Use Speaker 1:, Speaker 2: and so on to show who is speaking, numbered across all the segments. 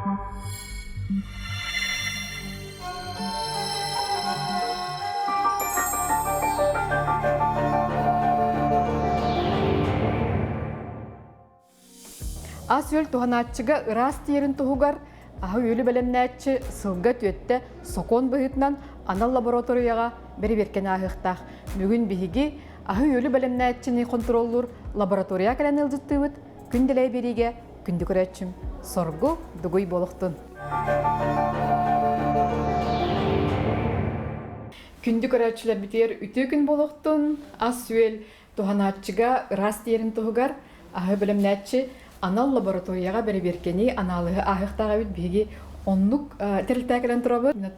Speaker 1: Ас-үөл туһанааччыга ыраас тиэрин туһугар аһы-үөлү бэлэмнээччи сылга түөттэ сокуон быһыытынан анал лабораторияҕа бэрэбиэркэни ааһыахтаах. Бүгүн биһиги аһы-үөлү бэлэмнээччини хонтуруоллуур лабораторияҕа кэлэн ыалдьыттыыбыт. Күн дэлэй биэриигэ күндү көрөөччүм Соргу Дугуй буолуохтун. Күндү көрөөччүлэрбитигэр үтүө күн буолуохтун. Ас-үөл Туһанааччыга ыраас тиэрин туһугар аһы бэлэмнээччи анал лабораторияҕа бэрэбиэркэни анаалыһы ааһыахтаах эбит. Биһиги оннук тэрилтэ кэлэн турабыт. Мин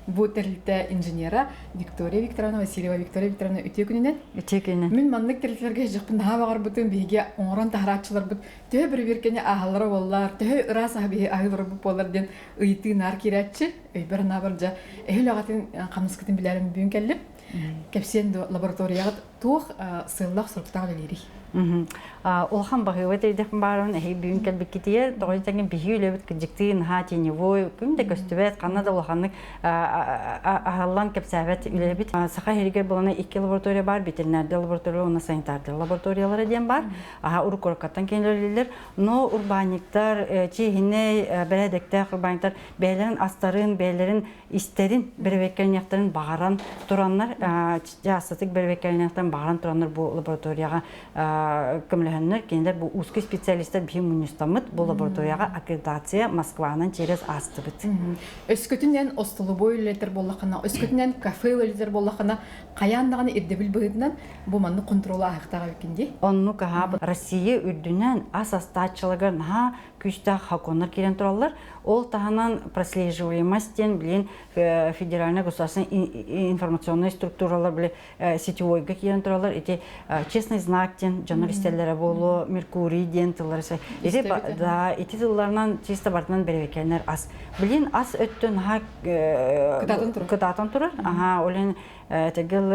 Speaker 1: бу тэрилтэ инженера Виктория Викторовна Васильева. Виктория Викторовна, үтүө күнүнэн.
Speaker 2: Үтүө күнүнэн.
Speaker 1: Мин маннык тэрилтэлэргэ сылдьыахпын наһаа баҕарбытым. Биһиги оҥорон таһарааччыларбыт төһө бэрэбиэркэни ааһаллара буоллар, төһө ыраас аһы биһи аһыыларбыт буоллар диэн ыйытыы наар киирээччи. Өйбөр анаабар дьэ эһил аҕатын хамнаскытын билээрим бүгүн кэллим. Кэпсиэн дуо лабораторияҕыт туох сыаллаах-соруктаах үлэлиирий?
Speaker 2: Улахан баһыыба тирдэх баарын эһи бүгүн кэлбиккитигэр тоҕо диэтэҥҥин биһиги үлэбит кырдьыктыы наһаа теневой күн да көстүбэт ханна да улаханнык аһыллан кэпсээбэт үлэбит Саха иһигэр буолана икки лаборатория баар ветеринардый лаборатория уонна санитардый лабораториялара диэн баар аха уруккуруккаттан кинилэр но урбаанньыктар чиэһинэй бэрээдэктээх урбаанньыктар бэйэлэрин астарын бэйэлэрин истэрин бэрэбиэркэлэниэхтэрин баҕаран тураннар чаастатык бэрэбиэркэлэниэхтэрин баҕаран тураннар бу лабораторияҕа көмөлөһөннөр кинилэр бу узкий специалистар биһи мунньустаммыт бу лабораторияҕа аккредитация Москванан через аастыбыт.
Speaker 1: Өскөтүнэн остолобуой үлэлэтэр буоллаххына, өскөтүнэн кафе үлэлэтэр буоллаххына, хайаан даҕаны ирдэбил быһыытынан бу маннык хонтуруолу ааһыахтаах эбиккин дии.
Speaker 2: Оннук аһаабыт Россия үрдүнэн ас астааччыларга наһаа күүстээх хаконнар киирэн тураллар. Ол таһынан прослеживаемость диэн билин федеральная государственная информационная структуралар били сетевойга киирэн тураллар. Ити честный знак диэн дьоннор истэллэрэ буолуо, Меркурий диэн тыллар ити да ити тылларынан чисто бартынан бэрэбекэннэр ас. Билин ас өттө наһаа кытаатан турар. Аха, олен тегел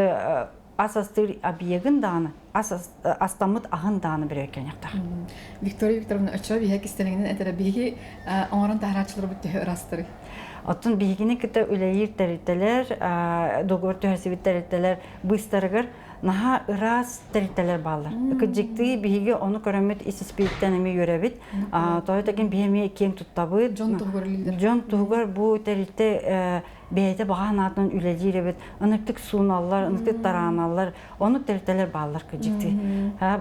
Speaker 2: ас астыыр объегын даҕаны, ас астаммыт аһын даҕаны бирөөккөнөхтөх.
Speaker 1: Виктория Викторовна, оччо биһиги кистэлэҥинэн этэрэ биһиги оҥорон таһарааччыларбыт төһө ыраастарый?
Speaker 2: Оттон биһигини кытта үлэлиир тэрилтэлэр, договор түһэрсибит тэрилтэлэр быыстарыгар наһаа ыраас тэрилтэлэр бааллар. Кырдьыктыы биһиги ону көрөммүт ис испииттэн эмиэ үөрэбит. Тоҕо такин биһи эмиэ киэҥ туттабыт.
Speaker 1: Дьон туһугар үлэлиир.
Speaker 2: Дьон туһугар бу тэрилтэ бэйэтэ баҕа санаатынан үлэлиир эбит, ыныктык сууналлар, ыныктык тарааналлар, оннук тэрилтэлэр бааллар кырдьыктыы.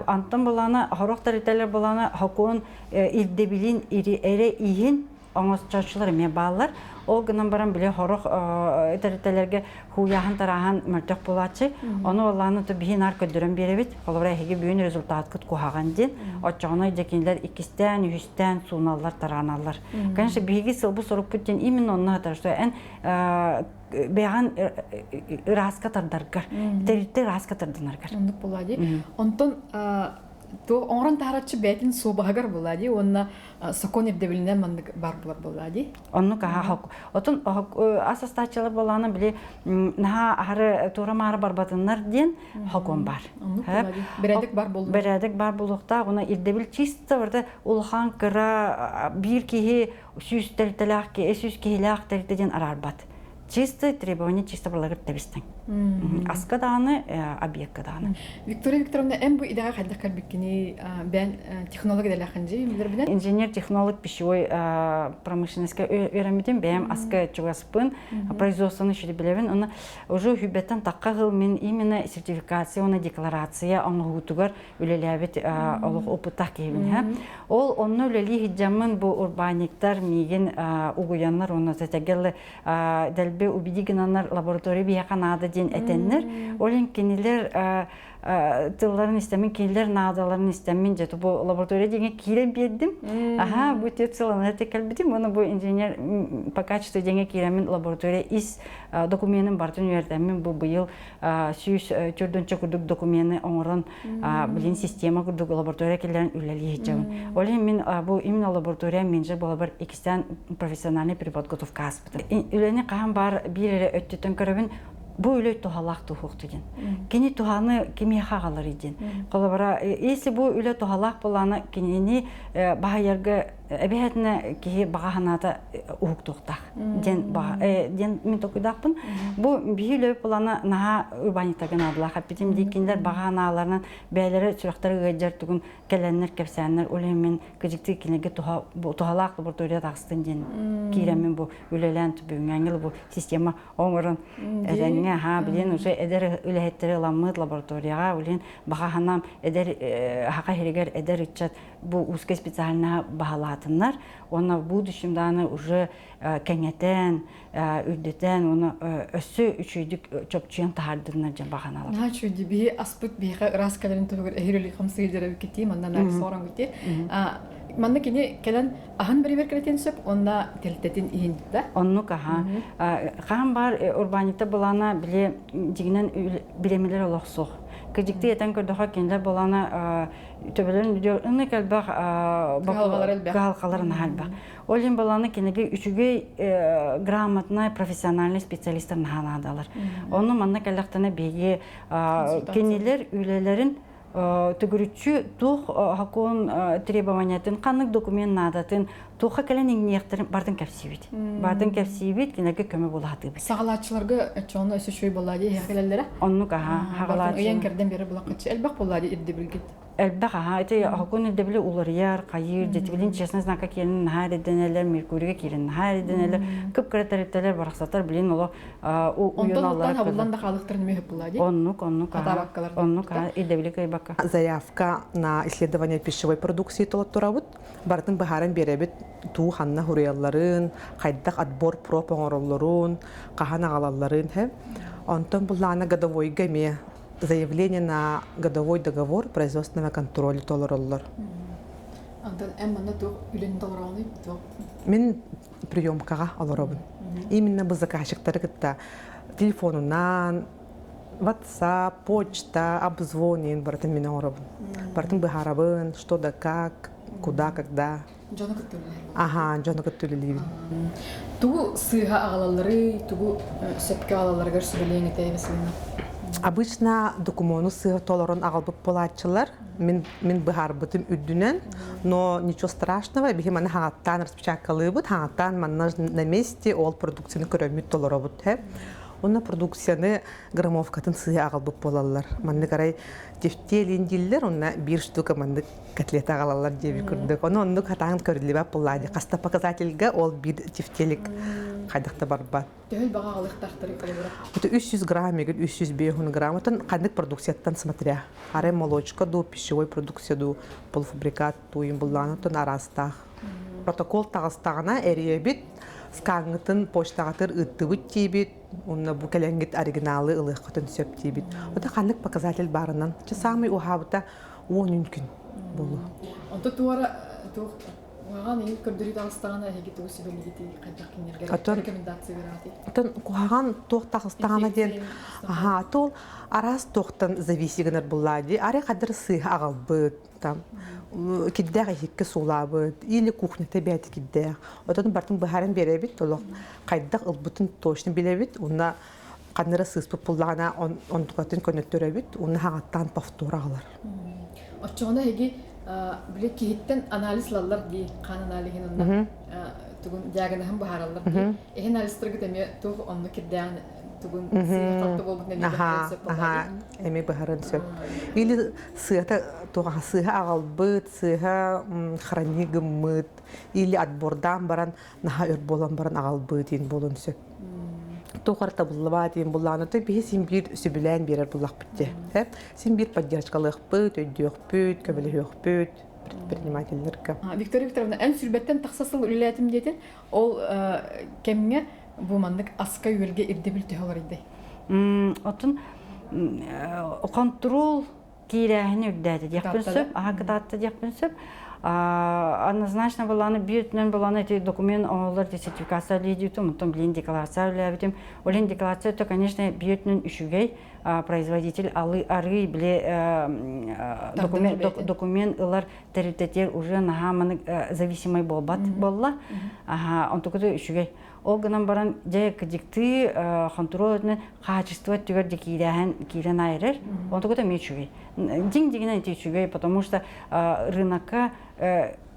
Speaker 2: Антон булана, хорох тэрилтэлэр булана хокуон ирдэбилин эрэ иһин оҥосточчулар эмиэ бааллар. Ол гынан баран били хорох тэрилтэлэргэ хууйааһын тарааһын мөлтөх буолааччы. Ону оллааны то биһи наар көрдөрөн биэрэбит. Холобура эһиги бүгүн результаткыт куһаҕан диэн. Оччоҕуна дьэ кинилэр иккистээн, үһүстээн сууналлар, тарааналлар. Конечно, биһиги сылбы сорукпут диэн именно онно хатар, что эн бэйэҕин ырааска тардаргар, тэрилтэ ырааска тарданаргар.
Speaker 1: Оннук буолаа дии. Онтон оҥорон таһаараччы бэйэтин суобаһыгар буолаа дии уонна сокуон ирдэбилинэн маннык баар буолар буолаа дии.
Speaker 2: Оннук аха отун ас астааччылар буолаана били наһаа аһары туора-маары барбатыннар диэн хокуон бар.
Speaker 1: Бэрээдэк бар буолуохтаах.
Speaker 2: Бэрээдэк бар буолуохтаах. Уна ирдэбил чисто барыта улахан кыра биир киһи сүүс тэрилтэлээх сүүс киһилээх тэрилтэ диэн араарбат. Чисто требование чисто балагыр тэбистең. Аска даҕаны, объекка даҕаны.
Speaker 1: Виктория Викторовна, эн бу идэҕэ хайдах кэлбиккиний? Бэйэн технолог идэлээххин дии, билэрбинэн?
Speaker 2: Инженер-технолог пищевой промышленностька үөрэммитим. Бэйэм аска чугаспын, производствоны үчүгэй билэбин. Оны уже хүбэттэн таққа хыл мин именно сертификация уонна декларация оҥоһуутугар үлэлээбит олох опыттаах киһибин. Ол онно үлэлии сылдьаммын бу урбаанньыктар миигин угуйаннар уонна сэтэгэл дэлби убеди гынаннар лаборатория биһиэхэ наада диэн этэннэр. Ол иһин кинилэр тылларын истэммин, кинилэр наадаларын истэммин, дьэ бу лаборатория диэҥҥэ киирэн биэрдим. Аха, бу тет сылана кэлбитим. Уонна бу инженер по качеству диэҥҥэ киирэммин лаборатория ис докуменын барытын үөрдэммин бу быйыл сүүс төрдүнчэ курдук докумены оҥорон билин система курдук лаборатория киллэрэн үлэлии сылдьабын. Ол иһин мин бу именно лаборатория менеджер буолабар иккистээн профессиональный переподготовка ааспытым. Үлэни хаһан баар биир эрэ өттүттэн көрөбүн, бу үлэ туһалаах туһуохту диэн. Кини туһаны кимиэхэ аҕалар диэн. Холобура, если бу үлэ туһалаах буолаана кинини баһыйарга Эбэһэтинэ киһи баҕа санаата уһуктуохтаах диэн диэн мин толкуйдаахпын. Бу биһи үлэбит плана наһаа урбаанньыктарга наадалаах эппитим дии кинилэр баҕа санааларынан бэйэлэрэ сүрэхтэрэ ыалдьар тугун кэлэннэр кэпсээннэр ол иһин мин кыдьыктыы кинилэргэ туһа туһалаах лаборатория тахстын диэн киирэммин бу үлэлээн бүгүҥҥээҥҥи бу система оҥорон этэҥҥэ аһаа билин уже эдэр үлэһиттэри ыламмыт лабораторияҕа билин баҕа санаам эдэр хаха иһигэр эдэр ыччат бу узкой специальноһа баһылаатыннар уонна в будущем даҕаны уже кэҥэтэн үрдэтэн уонна өссө үчүгэйдик чопчуйан таһаардыннар дьон баҕаналар.
Speaker 1: Наһаа үчүгэй биһи аспыт биһиэхэ ыраас кэлэрин туһугар эһир үлэ хамсыы дьарабыккитии манна анализ оҥороҥҥутии манна кини кэлэн аһын бэрэбиэркэлэтиэн сөп уонна тэрилтэтин иһин да
Speaker 2: Оннук аха. Хаһан баар урбаанньыктар былаана били дьигинэн бириэмэлэр олох суох. Кыдьыктыы этэн көрдөхө кинилэр былаана төбөлөрүн ыннык элбэх кыһалҕалар наһаа элбэх. Ол иһин баланы кинигэ үчүгэй грамотнай профессиональный специалистар наһаа наадалар. Ону манна кэллэхтэринэ биһиги кинилэр үлэлэрин төгүрүччү туох сокуон требованиятын, ханнык документ наадатын, туохха кэлэн иҥниэхтэрин бартын кэпсиибит. Бартын кэпсиибит, кинилэргэ көмө буолаатыыбыт.
Speaker 1: Саҕалааччыларга оччоҕуна өссө үчүгэй буоллаа дии кэлэллэрэ.
Speaker 2: Оннук аха,
Speaker 1: хаҕалааччы. Ыйан кэрдэн биэрэр булаккыччы элбэх буоллаа дии ирдэбилгит.
Speaker 2: Элбэх аха, ити сокуон ирдэбили уларыйар, хайыыр, дьэтибилин честный знака киирин наһаа эрэдэнэлэр, Меркурийга киирин наһаа эрэдэнэлэр, кып-кыра тэрилтэлэр барахсаттар билин олох
Speaker 1: Онтон оттон хабыллан да хаалыктарын эмиэ буоллаа дии.
Speaker 2: Оннук, оннук, аха. Оннук, аха, ирдэбили кыайбакка.
Speaker 3: Заявка на исследование пищевой продукции толотторабыт. Барытын быһааран биэрэбит туу ханна хуруйалларын, хайдах отбор проб оҥороллорун, хаһан аҕалалларын. Онтон буллаана годовойга эмиэ заявление на годовой договор производственного контроля толороллор.
Speaker 1: Антон, эн манна туох үлэни толороҕунуй?
Speaker 3: Мин приемкаҕа олоробун. Именно бу заказчиктары кытта телефонунан, WhatsApp, почта, обзвонин барытын мин оҥоробун. Барытын быһаарабын, что да как, куда, когда.
Speaker 1: Дьону кытта үлэлиир.
Speaker 3: Аха, дьону кытта үлэлиибин.
Speaker 1: Тугу сыыһа аҕалалларый, тугу сөпкө аҕалалларыгар сүбэлиэҥ этэй Василина?
Speaker 3: Обычно докумуону сыыһа толорон аҕалбыт буолааччылар. Мин, мин быһаарбытым үрдүнэн, но ничего страшного, биһи маны хаҥаттаан распечаткалыыбыт, хаҥаттаан манна на месте ол продукцияны көрөммүт толоробут. Онно продукцияны граммовкатын сыыһа аҕалбыт буолаллар. Маннык арай тефтелин дииллэр, онно биир штука маннык котлета аҕалаллар диэби курдук. Ону оннук хатаан көрүллүбэт буоллаа Хаста показательга ол биир тефтелик хайдах да барбат.
Speaker 1: Төһөл баҕа аҕалыахтаахтарый холобура?
Speaker 3: Это 300 грамм, егер 305 грамм. Отон ханнык продукцияттан смотря. Арай молочка ду, пищевой продукция ду, полуфабрикат туйун буллаан отон араастаах. Протокол таҕыстаҕына эрийэбит, скаҥҥытын почтаҕатыр ыыттыбыт диибит, уонна бу кэлэҥҥит оригиналы ылыаххытын сөп диибит. Ото ханнык показатель баарынан, чэ саамай уһаабыта 10 күн буолуо.
Speaker 1: Онто туора туох куһаҕан иһин көрдөрүү таҕыстаҕына эһиги тугу сүбэлиигитий хайдах кинилэргэ рекомендация бераҕытый?
Speaker 3: Оттон куһаҕан туох таҕыстаҕына диэн аһаа тол араас туохтан зависи гынар буллаа дии арай хадыр сыыһа аҕалбыт там кирдээх иһиккэ суулаабыт или кухнята бэйэтэ кирдээх отон бартын быһааран биэрэбит олох хайдах ылбытын точно билэбит уонна ханныра сыыспыт буллаҕына онтукатын көнөттөрөбүт уонна хаҕаттаан повтор аҕалар
Speaker 1: Оччоҕуна эһиги били киһиттэн анализ ылаллар дии, хаан аналиһын онно тугун диагноһын быһаараллар дии. Эһи анализтаргыт эмиэ туох онно кирдээҕин тугун сыыһа-халты буолбутун эмиэ быһааран сөп буоллаа дии.
Speaker 3: Эмиэ быһааран сөп. Или сыата туох сыыһа аҕалбыт, сыыһа храни гыммыт, или отбордаан баран наһаа өр буолан баран аҕалбыт диэн буолуон сөп. Туох эрэ табыллыбат диэн буллаҕына биһи син биир сөбүлээн биэрэр буллахпыт дии. Син биир поддержкалыахпыт, өйдүөхпүт, көмөлөһүөхпүт предпринимателлэргэ.
Speaker 1: Виктория Викторовна, эн сүрбэттэн тахса сыл үлэлээтим диэтин, ол кэмҥэ бу маннык аска-үөлгэ ирдэбил төһө уларыйдай?
Speaker 2: Оттон хонтуруол киирээһини үрдээтэ диэхпин сөп, аһа кытаатта диэхпин сөп. Однозначно былааны биир өттүнэн былааны ити документ оҥоһуллар сертификация лиидиитим, онтон билин декларация үлээбитим. Ол иһин декларация өттө, конечно, биир өттүнэн үчүгэй производитель алы арыы били документ, документ ылар тэрилтэтигэр уже наһаа маннык зависимый буолбат буолла. Аха, онтукута үчүгэй. Ол гынан баран, дьэ, кыдьыктыы хонтуруол өтүнэн хаачыстыба өттүгэр дьэ киирээһин киирэн айрар. Онтукута эмиэ үчүгэй. Дьиҥ дьиҥинэн ити үчүгэй, потому что рынокка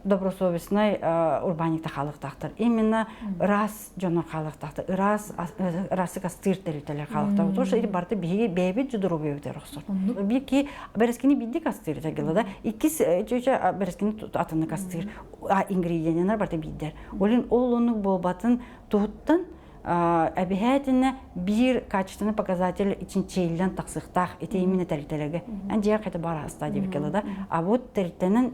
Speaker 2: Добросовестный урбаанньыкта хаалыктаахтар. Именно ыраас дьоннор хаалыктаахтар. Ыраас ыраастык астыыр тэрилтэлэр хаалыктаах. Потому что барыта биһиги бэйэбит здоровьебытыгар охсор. Биир ки бэрэскини биирдик астыыр этэ да. Иккис чүчэ бэрэскини атыннык астыыр. Ингредиеннэр барыта биирдэр. Олин ол оннук буолбатын туһуттан эбиһээтинэ биир качественный показатель чинчийиллэн тахсыахтаах ити именно тэрилтэлэргэ эн дьиэ хата бар аста диэбиккэ да а вот тэрилтэнэн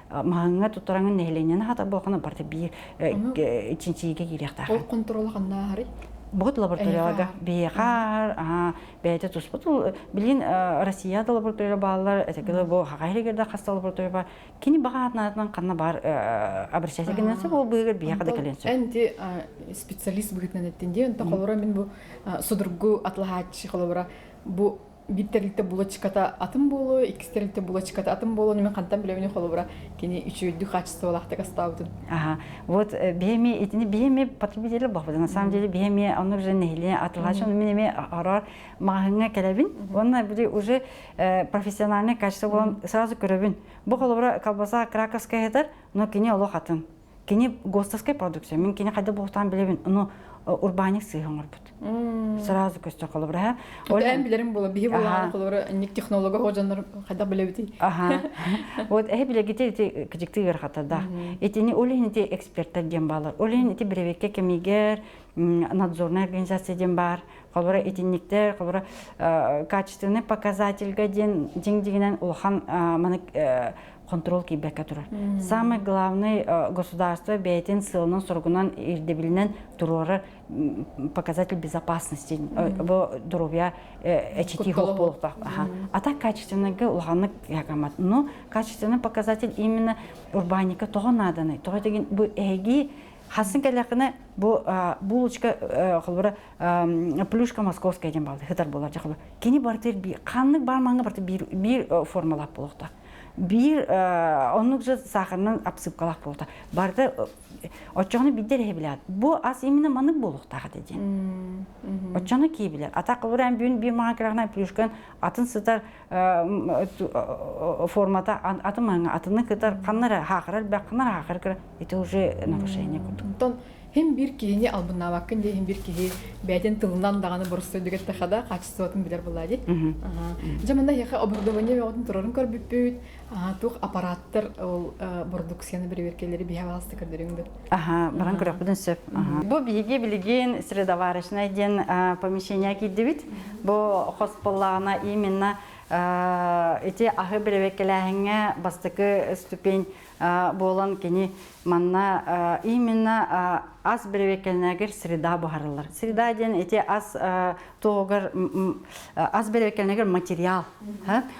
Speaker 2: маһыҥҥа туттараҥын нэһилиэнньэни хата буолхана барыта биир чинчийиигэ киириэхтээх.
Speaker 1: Ол контрола ханна ааһарый?
Speaker 2: Бут лабораторияга биһиэхэ бэйэтэ туспут билин Россия да лаборатория бааллар этекеле бу хахайригер да хаста лаборатория бар. Кини баҕаатынан ханна бар обращайся гынан сөп, ол быыгар биһиэхэ да кэлэн сөп.
Speaker 1: Эн ти специалист быһыытынан эттин дии, онто холобура мин бу судургу атлаһааччы холобура бу биир тэрилтэ булочката атын буолуо, иккис тэрилтэ булочката атын буолуо, мен хантан билэбин холобура кини үчүгэйдик хаачыстыбалаахтык астаабытын.
Speaker 2: Ага. Вот биһиэми итини биһиэми потребители бахпыт. На самом деле биһиэми ону уже нэһилиэн атылаачы, мин эми арар маҕаһыҥҥа кэлэбин. Уонна били уже профессиональное качество буолан сразу көрөбүн. Бу холобура колбаса краковская этэр, но кини олох атын. Кини ГОСТовская продукция. Мин кини хайда буолтаан билэбин, но урбаанньык сыыһа оҥорбут. Сразу көстөр холобура.
Speaker 1: Ол эн билэрим буола, биһи буолаҕына холобура инник технолога хоожоннор хайдах билэбитий?
Speaker 2: Аха. Вот эһи билэгити ити кыжыкты ыарахаттардаах. Итини ол иһин ити эксперттэр диэн баалар. Ол иһин ити биребекке кэмигэр надзорная организация диэн баар. Холобура итинниктэр, холобура качественный показательга диэн дьиҥ дьиҥинэн улахан маны контрол киирбэккэ турар. Самый главный государство бэйэтин сыалынан-соругунан ирдэбилинэн туруорар показатель безопасности бу здоровья эчити буолуохтаах. А так качественныйга улаханнык якамат. Но качественный показатель именно урбанника тоҕо нааданы? Тоҕо деген бу эһиги хасын кэлэххинэ бу булочка холобура плюшка московская диэн баалды хытар буолар дьахала кини барытыр биир ханнык бар маҥҥа барыта биир биир формалаах буолуохтаах биир оннук же сахарынан обсыпкалаах буолуохтаах барыта оччоҕуна биирдэ эрэ билээт бу ас именно маннык буолуохтаах этэ диэн оччону кии билэр а так холобура бүгүн биир маҥа кыраҕынан плюшкан атын сытар формата атын маҥа атыны кытар ханна эрэ хаахырар элбэх ханна эрэ хаахырар кыра это уже нарушение курдук.
Speaker 1: Онтон хин биир киһини албыннаабаккын дии, хин биир киһи бэйэтин тылынан даҕаны боростуойдук эттэхэ да, хаачыстыбатын билэр буоллаа дии. Дьэ манна эһиэхэ оборудование бөҕөтүн турарын көрбүппүт, туох аппараттар ол бородукцияны бэрэбиэркэлэри биһэ бааласта көрдөрүҥ да.
Speaker 2: Аха, баран көрөхпүтүн сөп. Бу биһиги билигин средоварочнай диэн помещение киирдибит. Бу хос буоллаҕына именно ити аһы бэрэбиэркэлээһиҥҥэ бастакы ступень буолан кини манна именно ас бэрэбиэркэлэнэгэр среда буһарыллар. Среда диэн ити ас туһугар ас бэрэбиэркэлэнэгэр материал.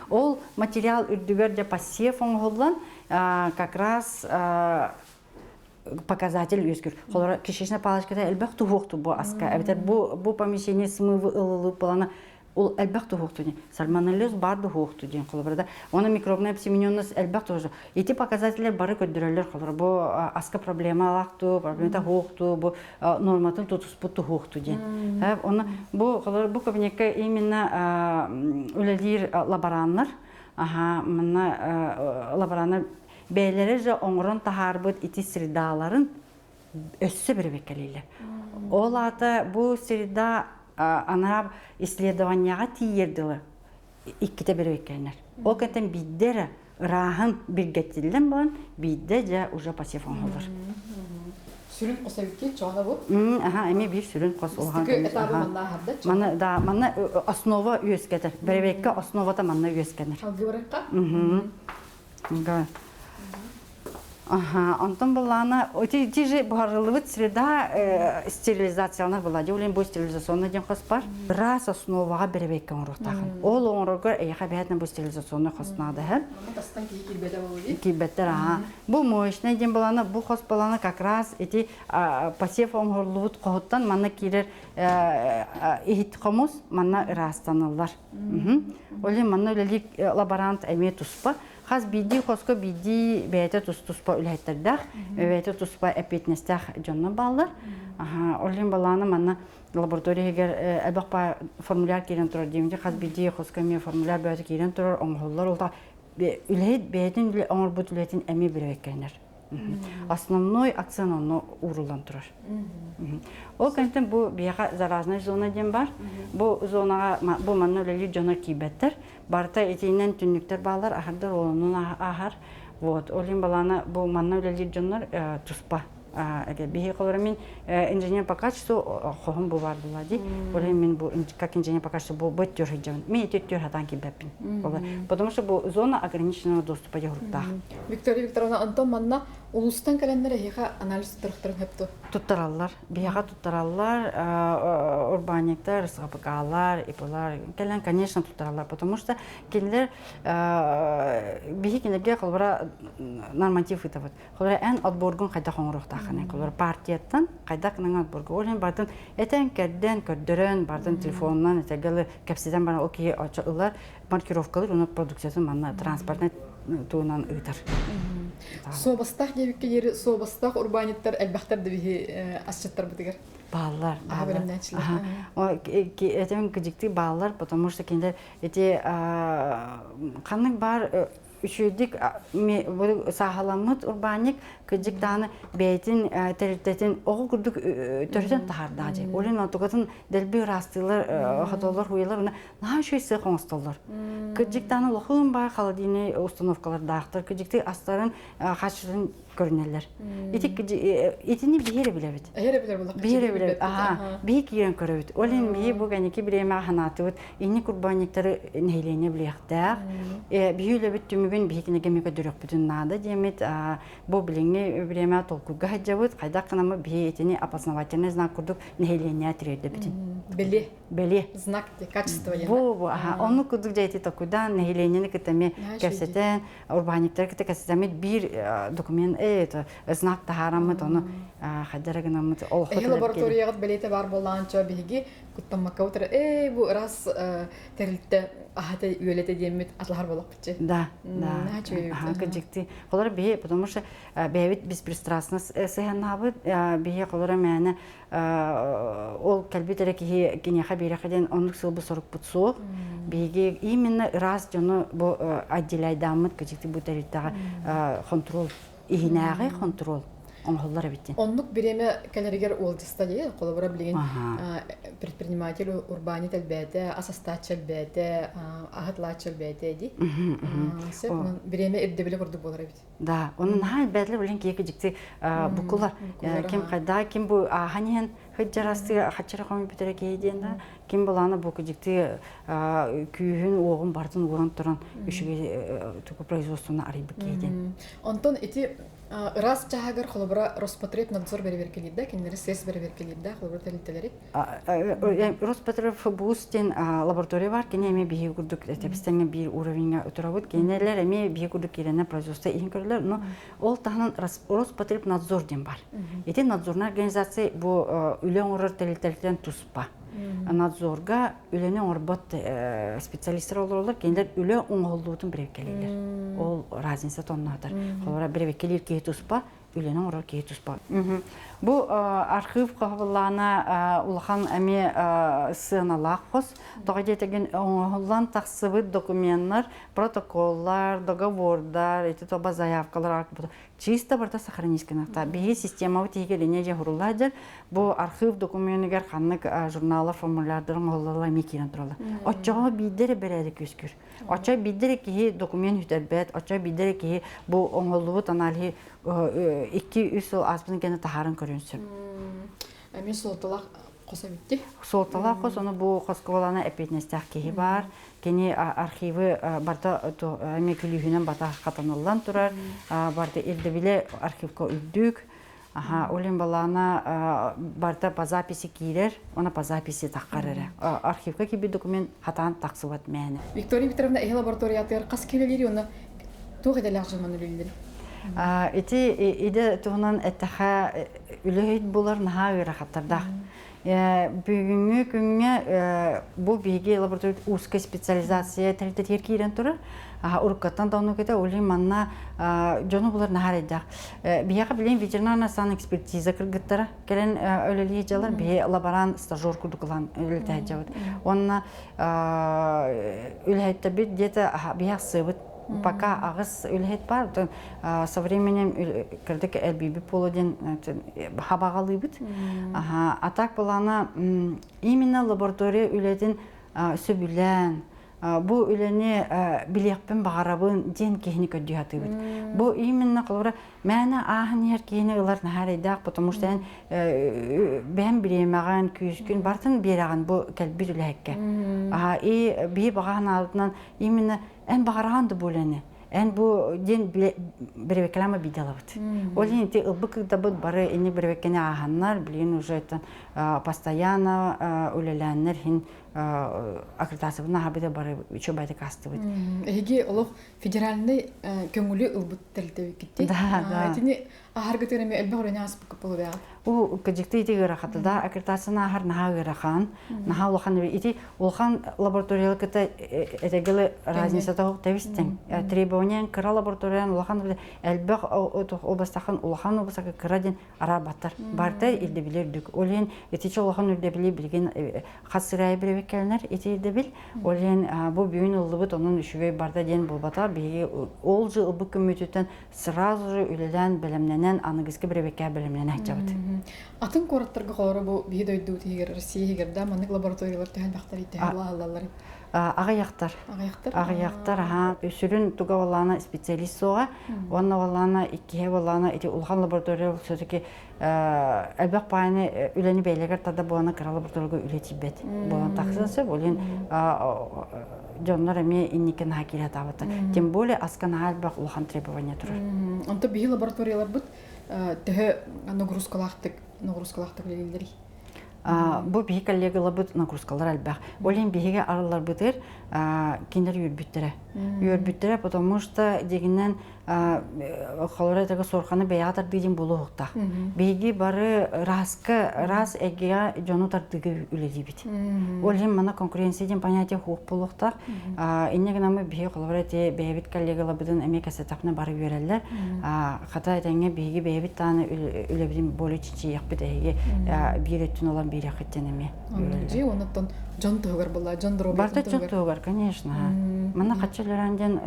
Speaker 2: Ол материал үрдүгэр дьэ пассив оҥоһуллан как раз показатель үөскүр. Холоро кишечная палочката элбэх туһуохту бу аска. Эбэтэр бу бу помещение смывы ылылып балана ол элбэх туһуохту диэн. Сальмонеллез бар туһуохту диэн холобура да. Оны микробная обсемененность элбэх туһу. Ити показателлер бары көрдөрөллөр холобура бу аска проблемалаах ту, проблемата хуохту, бу норматын тутуспут туһуохту диэн. Оны бу холобура бу кабинекка именно үлэлиир лабораннар. Аха, манна лабораннар бэйэлэрэ же оҥорон таһаарбыт ити средааларын өссө бэрэбиэркэлииллэр. Ол аата бу среда анаа исследованияҕа тиийэр дылы иккитэ бэрэбиэркэлэнэр. Ол кэнтэн биирдэ эрэ ырааһын билгэтиллэн баран биирдэ дьэ уже посев оҥоһуллар.
Speaker 1: Сүрүн хос эбикки чоҕуна бу?
Speaker 2: Аха, эмиэ биир сүрүн хос улахан.
Speaker 1: Бастакы этабы манна аһарда.
Speaker 2: Манна да, манна основа үөскэтэр. Бэрэбиэркэ основата манна үөскэнэр.
Speaker 1: Алгебрайка?
Speaker 2: Ага, онтон былаана ити же буһарыллыбыт среда стерилизацияланар была. Дьэ, бу стерилизационный диэн хос бар. Раз основаҕа бэрэбиэркэ оҥоруохтаахын. Ол оҥороргор эйиэхэ бэйэтинэн бу стерилизационный хос наада һэ.
Speaker 1: Тастан киһи киирбэтэ буолуо дии.
Speaker 2: Киирбэттэр, аха. Бу моечный диэн былаана, бу хос былаана как раз ити посев оҥоһуллубут хоһуттан манна киирэр иһит хомус манна ыраастаныллар. Ол иһин манна үлэлиир лаборант эмиэ туспа. Хас биирдии хоско биирдии бэйэтэ тус-туспа үлэһиттэрдээх, бэйэтэ туспа эппиэтинэстээх дьоннор бааллар. Ол иһин балаана манна лаборатория иһигэр элбэх формуляр киирэн турар диэмдьи хас биирдии хоско эмиэ формуляр бэйэтэ киирэн турар, оҥоһуллар. Ол үлэһит бэйэтин оҥорбут үлэтин эмиэ бэрэбиэркэлэнэр. Основной акцент онно ууруллан турар. Ол кэнниттэн бу биһиэхэ заразная зона диэн бар. Бу зонаҕа бу манна үлэлиир дьоннор киирбэттэр. Барыта итинэн түннүктэр бааллар, аһардар олонун ааһар. Вот, ол иһин балаана бу манна үлэлиир дьоннор туспа биһи холоро мин инженер по качеству хоһум бу бар була ди. Ол иһин мин бу как инженер по качеству бу быт түөр сылдьабын. Мин ити түөр хатаан киирбэппин. Потому что бу зона ограниченного доступа дьоһуруктаах.
Speaker 1: Виктория Викторовна, онтон манна улуустан кэлэннэр эһиэхэ анализ туттарахтарын сөптө?
Speaker 2: Туттараллар. Биһиэхэ туттараллар, урбаанньыктар, СХПК-лар, ИП-лар кэлэн, конечно, туттараллар, потому что кинилэр биһи кинилэргэ холобура норматив ыытабыт. Холобура эн отборгун хайдах оҥоруохтааххыный? Холобура партияттан хайдах гынан отборгу? Ол иһин бардын этэн, кэрдэн, көрдөрөн, бардын телефонунан этэргэ кэпсэтэн баран ол киһи очо ылар, маркировкалыыр уонна продукциятын манна транспортнай туунан ыытар.
Speaker 1: Суобастаах диэбиккэ диэри суобастаах урбаанньыттар элбэхтэр да биһи асчыттарбытыгар.
Speaker 2: Бааллар. Этим кыдьыктыы бааллар, потому что кинилэр ити ханнык баар үчүгэйдик сааһыламмыт урбаанньык кырдьык даҕаны бэйэтин тэрилтэтин оҕо курдук төрүтэн таһаардаҕа дии. Ол иһин онтукатын дэлби ыраастыылар, хотоллор, хуйалар уонна наһаа үчүгэй сыах оҥостоллор. Кырдьык даҕаны улахан баар холодильнай установкалардаахтар, кырдьыктыы астарын хаачыстыбатын көрүнэллэр. Ити итини биһи эрэ билэбит.
Speaker 1: Эһи билэр буллахха.
Speaker 2: Биһи эрэ билэбит. Аха, биһи киирэн көрөбүт. Ол иһин биһи бу кэнники бириэмэҕэ санаатыбыт, инник урбаанньыктары нэһилиэнньэ билиэхтээх. Биһи үлэбит түмүгүн биһи кинигэми көрдөрүөхпүтүн наада диэммит бу билиҥҥи бириэмэҕэ толкуйга сылдьабыт. Хайдах гынаммыт биһи итини опознавательный знак курдук нэһилиэнньэҕэ тириэрдэбитин.
Speaker 1: Били.
Speaker 2: Били.
Speaker 1: Знак качества.
Speaker 2: Бу бу аха оннук курдук дьэ ити толкуйдаан нэһилиэнньэни кытта эмиэ кэпсэтэн урбаанньыктары кытта кэпсэтэммит биир документ это знак таһаараммыт ону хайдара гынаммыт олоххо
Speaker 1: Эһи лабораторияҕыт бэлиэтэ баар буоллаанча биһиги куттаммакка утары ээ бу ыраас тэрилтэ аһата үөлэтэ диэммит атлаһар буоллахпытчы.
Speaker 2: Да, да. Кырдьыкты. Холор биһи, потому что бэйэбит беспристрастно сыһыаннаабыт, биһи холоро мээнэ ол кэлбит эрэ киһи киниэхэ биэрэхэ диэн оннук сылбы сорукпут суох. Биһиги именно ыраас дьону бу отделяйдааммыт кычыкты бу тэрилтэҕэ хонтуруол иһинээҕи хонтуруол оҥоһуллар эбит.
Speaker 1: Оннук бириэмэ кэлэригэр уолдьаста дии. Холобура билигин предприниматель урбаанньыт элбээтэ, ас астааччы элбээтэ, аһатылааччы элбээтэ дии. Сөп, бириэмэ ирдэбилэ курдук буолар эбит.
Speaker 2: Да, оны наһаа элбээтилэр билин киһи дьикти букулар ким хайда ким бу ааһан иһэн хыджарастыы хаччара хомуйбутара киһи диэн да ким булаана бу дьикти күүһүн уоҕун бартын ууран туран үчүгэй тугу производствоны арыйбыт киһи диэн.
Speaker 1: Онтон ити ыраас чааһыгар холобура Роспотребнадзор бэрэбиэркэлиир да кинилэри СЭС бэрэбиэркэлиир да холобура тэрилтэлэри
Speaker 2: Роспотреббуус диэн лаборатория бар кини эмиэ биһиги курдук тэбистэҥҥэ биир уровеньҥа утарабыт кинилэр эмиэ биһиги курдук киирэннэр производство иһин көрөллөр но ол таһынан Роспотребнадзор диэн бар ити надзорная организация бу үлэ оҥорор тэрилтэлэртэн туспа надзорга үлэни оҥорбот специалистар олороллор кинилэр үлэ оҥоһуллуутун бэрэбиэркэлииллэр ол разница тоннаатар холобура бэрэбиэркэлиир киһи туспа үлэни оҥорор киһи туспа. Бу архыып хоһуллаана улахан эмиэ сыаналаах хос. Тоҕо диэтэгин оҥоһуллан тахсыбыт докуменнар, протоколлар, договордар, ити тоба заявкалар чисто барыта сохранить гынахта. Биһи системабыт тиһигэ линия дьэ хуруллаа дьэр. Бу архыып докуменыгар ханнык журналлар, формулярдар оҥоһуллаллар эмиэ киирэн тураллар. Оччоҕо биирдэ эрэ бэрээдэк үөскүүр. Оччо биирдэ эрэ киһи документ сүтэрбэт, оччо биирдэ эрэ киһи бу оҥоһуллубут аналиһы 2-3 сыл ааспытын кэннэ таһааран көрүөн сөп.
Speaker 1: Эмиэ суолталаах хос эбитти.
Speaker 2: Суолталаах хос, ону бу хоско буолана эппиэтинэстээх киһи баар. Кини архивы барыта эмиэ күлүүһүнэн бата хатаныллан турар. Барыта ирдэбилэ архивка үрдүк. Аха, ол иһин балаана барыта по записи киирэр, уонна по записи таххар эрэ. Архивка киирбит документ хатаан тахсыбат мээнэ.
Speaker 1: Виктория Викторовна эһи лабораториятыгар хас киһи үлэлиир уонна туох идэлээх дьонмон үлэлиир?
Speaker 2: Ити идэ туһунан эттэхэ үлэһит булар наһаа ыарахаттардаах. Бүгүҥҥү күҥҥэ бу биһиги лаборатория узкая специализация тэрилтэтигэр киирэн турар. Уруккаттан да оннук этэ, ол иһин манна дьону булар наһаа эрэйдээх. Биһиэхэ билигин ветеринарная санэкспертиза кыргыттара кэлэн үлэлии дьалар, биһи лаборант стажер курдук ылан үлэлэтэ сылдьабыт. Уонна үлэһиттэрбит где-то биһи ахсыабыт. Пока аҕыс үлэһит бар. Со временем кырдык элбиибит буолуо диэн хабаҕалыыбыт. А так былаана именно лаборатория үлэтин сөбүлээн, бу үлэни билиэхпин баҕарабын диэн киһини көрдүү сатыыбыт. Бу именно холобура мээнэ ааһан иһэр киһини ылар наһаа эрэйдээх, потому что эн бэйэм бириэмэҕин, күүскүн барытын биэрэҕин бу кэлбит үлэһиккэ. И биһи баҕа санаабытынан именно эн баҕараҕын да бу үлэни эн бу диэн бэрэбиэркэлээн биидалабыт. Ол иһин ити ылбыт кыырдабыт бары ини бэрэбиэркэни ааһаннар, билигин уже постоянно үлэлээннэр иһин аккредитациябытын аһарбыта бары үчүгэй астыбыт.
Speaker 1: Эһиги олох федеральный көҥүлү ылбыт тэрилтэбиккит.
Speaker 2: Да, да.
Speaker 1: Итини аһаргытыгар эмиэ элбэх үлэни ааспыккыт буолуо
Speaker 2: У кыдьыкты ити ыарахата да аккредитацияны аһар наһаа ыарахан, наһаа улахан ити улахан лабораториялар кытта этэгили разницата суох тэбистиҥ. Требование кыра лабораториян улахан элбэх областахан улахан областака кыра диэн араарбаттар. Барыта ирдэбили үрдүк. Ол иһин итиччэ улахан ирдэбили билигин хас сыраайы биребеккэлэнэр ити ирдэбил. Ол иһин бу бүгүн ыллыбыт, онон үчүгэй барда диэн буолбата. Биһиги ол же ылбыт күммүтүттэн сразу же үлэлээн, бэлэмнэнэн, аныгыскы биребеккэ бэлэмнэнэ сылдьабыт.
Speaker 1: Атын куораттарга холоро бу биһи дойду тиһигэр, Россия иһигэр да маннык лабораториялар төһөн бахтар итэһэ улааллаллар?
Speaker 2: Аҕыйахтар.
Speaker 1: Аҕыйахтар?
Speaker 2: Аҕыйахтар, аха. Сүрүн туга буоллаҕына специалист суоҕа. Уонна буоллаҕына иккиһэ буоллаҕына ити улахан лаборатория все-таки элбэх баайны үлэни бэйэлэригэр тарда буолана кыра лабораторияга үлэ тиийбэт буолан тахсан сөп. Ол иһин дьоннор эмиэ инники наһаа киирэ сатаабаттар. Тем более аска наһаа элбэх улахан требование турар.
Speaker 1: Онто биһи лабораторияларбыт төһө нагрузкалаахтык нагрузкалаахтык үлэлииллэрий?
Speaker 2: Бу биһи коллегаларбыт нагрузкалар элбэх. Ол иһин биһиги арылларбытыгар кинилэр үөрбүттэрэ. Үөрбүттэрэ, потому что дигинэн холоро этага суорханы бэйэҕэ тардыы диэн буолуохтаах. Биһиги бары раска, раз эйгэҕэ дьону тардыыга үлэлиибит. Ол иһин мана конкуренция диэн понятие суох буолуохтаах. Инньэ гынаммыт биһиги холобура эти бэйэбит коллегаларбытын эмиэ кэсэтэхпинэ бары үөрэллэр. Хата этэҥҥэ биһиги бэйэбит даҕаны үлэбитин более чинчийиэхпит эһиги биир өттүн ылан биэриэххит диэн эмиэ.
Speaker 1: Дьи, оннуттан дьон туһугар буолла, дьон
Speaker 2: доруобуйатын туһугар. Барыта дьон туһугар, конечно. Манна хаччы өлөрөн диэн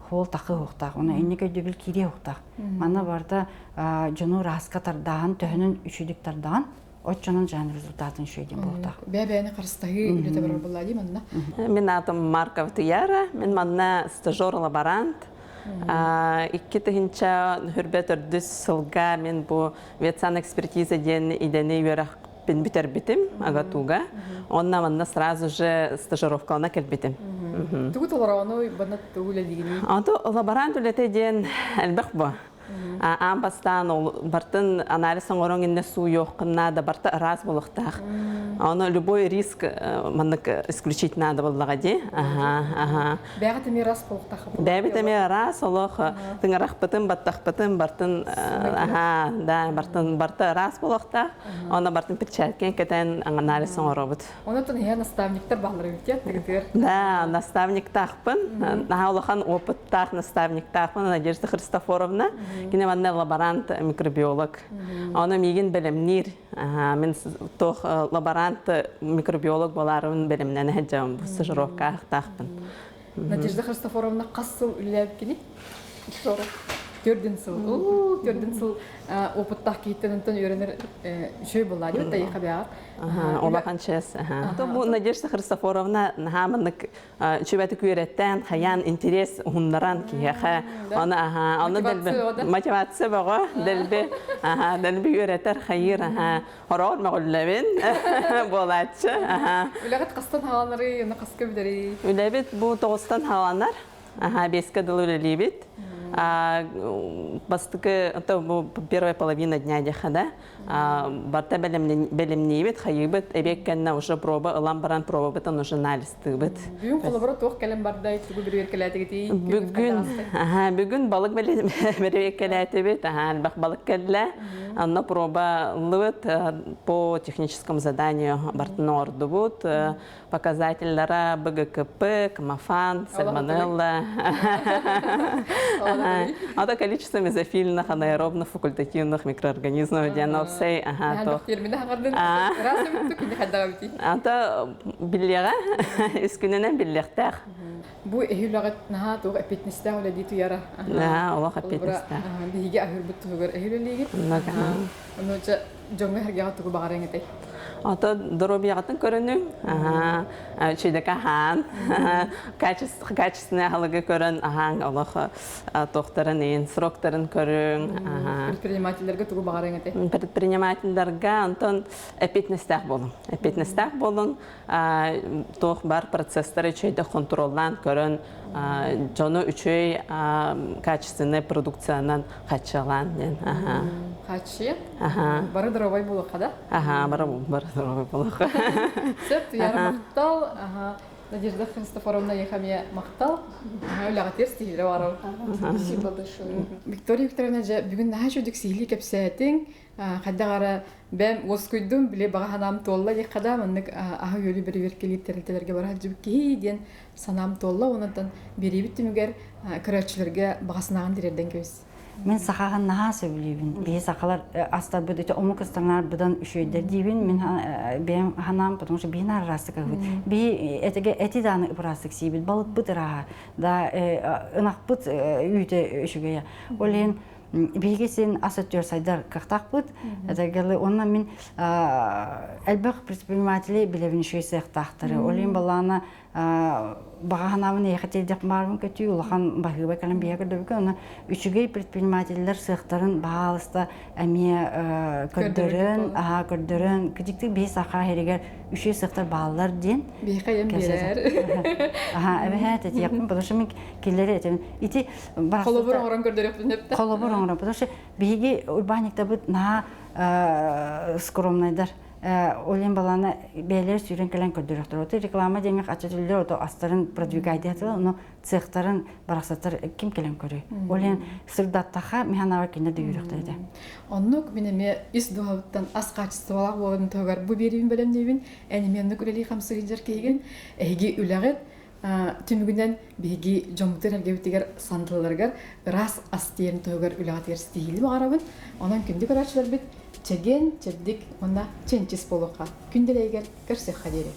Speaker 2: хуол тахы уохтаах, уна инник өйдөбүл киириэ уохтаах. Манна барыта дьону ырааска тардааһын, төһөнөн үчүгдүк тардаан, оччонон жан результатын үчүгэй диэн буолуохтаах.
Speaker 1: Бэйэ-бэйэни харыстаһыы үлэтэ барар буолла дии манна.
Speaker 4: Мин аатым Марков Туяра, мин манна стажер-лаборант. 2000 хүрбэ төрдүс сылга мен бу ветсан экспертиза диэн идэни үөрэхпин бүтэрбитим АГАТУга. Онна манна сразу же стажировкалана кэлбитим.
Speaker 1: Тугу толорону бана тугу үлэлигини?
Speaker 4: Ото лаборант үлэтэ диэн элбэх бу. Аан бастаан ол бартын анализ оҥорон иннэ сууйуоххун наада, барта ыраас буолуохтаах. Ону любой риск маннык исключить надо буоллаҕа дии. Аха, аха.
Speaker 1: Бэҕэ эмиэ ыраас буолуохтаах.
Speaker 4: Бэйэбит эмиэ ыраас олох тыҥырахпытын, баттахпытын бартын аха, да, бартын барта ыраас буолуохтаах. Онно бартын перчаткин кэтэн анализ оҥоробут.
Speaker 1: Онон иһэ наставниктар бааллар эбит тыгытыгар.
Speaker 4: Да, наставниктаахпын. Наһаа улахан опыттаах наставниктаахпын Надежда Христофоровна. Кини манна лаборант, микробиолог. Оны миигин бэлэмниир. Мин туох лаборант, микробиолог болаарыбын бэлэмнэнэ сылдьабын. Стажировкаахтаахпын.
Speaker 1: Надежда Христофоровна хас сыл үлэлээбиккиний? Төрдүн сыл. Уу, төрдүн сыл опыттаах киһиттэн онтон үөрэнэр үчүгэй буоллаа диэбит тайыха бэҕэр.
Speaker 4: Улахан чэс. Бу Надежда Христофоровна наһаа маннык үчүгэтик үөрэттэн, хайаан интерес уһуннаран киһиэхэ оны аха, оны дэлби мотивация бөҕө, дэлби аха, дэлби үөрэтэр хайыыр аха, хороҕор мөҕүллэбин буолааччы аха.
Speaker 1: Үлэҕит хастан хааланарый, уна хаска бүтэрий?
Speaker 4: Үлэбит бу тоҕустан хааланар. Аха, бэскэ дылы үлэлиибит. Бастакы, бу первая половина дня диэххэ да, барта бэлэмниибит, хайыыбыт, эбиэт кэннэ уже проба ылан баран пробабытын уже анализтыыбыт.
Speaker 1: Бүгүн холобура туох кэлэн бардай, тугу бэрэбиэркэлээтигитий?
Speaker 4: Бүгүн, аха, бүгүн балык бэрэбиэркэлээтибит, аха, элбэх балык кэллэ. Онно проба ыллыбыт, по техническому заданию бартын оҥордубут. Показателлара БГКП, Кмафан, Сальмонелла. Ата количество мезофильных, анаэробных, факультативных микроорганизмов диэн опсай аха то. Ата биллиэҕэ, үскүнэнэн биллиэхтээх.
Speaker 1: Бу эһи үлэҕит наһаа туох эппиэтинэстээх үлэ дии туйара.
Speaker 4: Наһаа олох эппиэтинэстээх.
Speaker 1: Биһиги аһыырбыт туһугар эһи үлэлиигит. Ону дьоҥҥо сэргэҕэ тугу баҕарыаҥ этэй?
Speaker 4: Ото доруобуйаҕытын көрүнүҥ, үчүгэйдик аһаан, качественный аһылыгы көрөн аһааҥ, олох туохтарын иин, сроктарын көрүҥ.
Speaker 1: Предпринимателлэргэ тугу баҕарыаҥ этэй?
Speaker 4: Предпринимателлэргэ онтон эппиэтинэстээх буолуҥ. Эппиэтинэстээх буолуҥ, туох баар процесстары үчүгэйдик хонтуруоллаан көрөн, дьону үчүгэй качественный продукциянан хаччалаан диэн.
Speaker 1: Хаччы? Бары здоровай буолуохха да?
Speaker 4: Аха, бары бары здоровай буолуохха.
Speaker 1: Сөп, Туяра махтал. Надежда Христофоровна Ехамия махтал. Үлэҕитигэр ситиһиилэри баҕарабын.
Speaker 5: Спасибо большое.
Speaker 1: Виктория Викторовна, дьэ, бүгүн наһаа үчүгдүк сиһилии кэпсээтиҥ. Хайдах ара бэм уоскуйдум, били баҕа санаам туолла диэххэ да, маннык аһы-үөлү бэрэбиэркэлиир тэрилтэлэргэ бара сылдьыбыт киһи диэн санаам туолла. Онон биэриибит түмүгэр көрөөччүлэргэ баҕа санааҕын тириэрдэн кэбис.
Speaker 2: Мин сахаһын наһаа сөбүлүүбүн. Биһи сахалар астарбыт ити омук ыстанар быдан үчүгэйдэр диибин. Мин бэйэм ханаам, потому что биһи наар ыраастык аһыыбыт. Биһи этиге эти дааны ыраастык сиибит, балыкпыт ырааһа, да ынахпыт үүтэ үчүгэйэ. Ол иһин биһиги син ас өттүгэр сайдар кыахтаахпыт. Этэргэлы уонна мин элбэх предприниматели билэбин үчүгэй сыахтаахтары. Ол иһин балаана баҕа санаабын эйиэхэ тиэрдиэх баарбын көтүү улахан баһыыба кэлэн биһиэхэ көрдөбүккэ уонна үчүгэй предпринимателлэр сыахтарын баһаалыста эмиэ көрдөрөн аһаа көрдөрөн кыдьыктык биһи саха иһэригэр үчүгэй сыахтар бааллар диэн
Speaker 1: биһиэхэ ем биэрэр
Speaker 2: аһаа эбэһээт этиэхпин потому что мин киллэри этэбин ити
Speaker 1: холобур оҥорон көрдөрүөхпүн сөптө
Speaker 2: холобур оҥорон потому что биһиги урбаанньыктарбыт наһаа скромнайдар Ол иһин балаана бэйэлэрэ сүүрэн кэлэн көрдөрөхтөр. Ото реклама диэҥҥэ аччатыллар ото астарын продвигайдыатылар, ону цехтарын барахсаттар ким кэлэн көрүй. Ол иһин сырдаттаха миханаба кинилэр да үүрүөхтэр этэ.
Speaker 1: Оннук мин эмиэ ис дууһабыттан ас хаачыстыбалаах буоларын туһугар бу биэриибин бэлэмниибин. Эн эмиэ оннук үлэлии хамсыы сылдьар киһигин. Эһиги үлэҕит түмүгүнэн биһиги дьоммутун эргэбитигэр сандалыларыгар ыраас ас тиэрин туһугар үлэҕитигэр ситиһиини баҕарабын. Онон күндү көрөөччүлэрбит чэгиэн, чэбдик уонна чэнчис буолуохха. Күн дэлэйигэр көрсүөххэ диэри.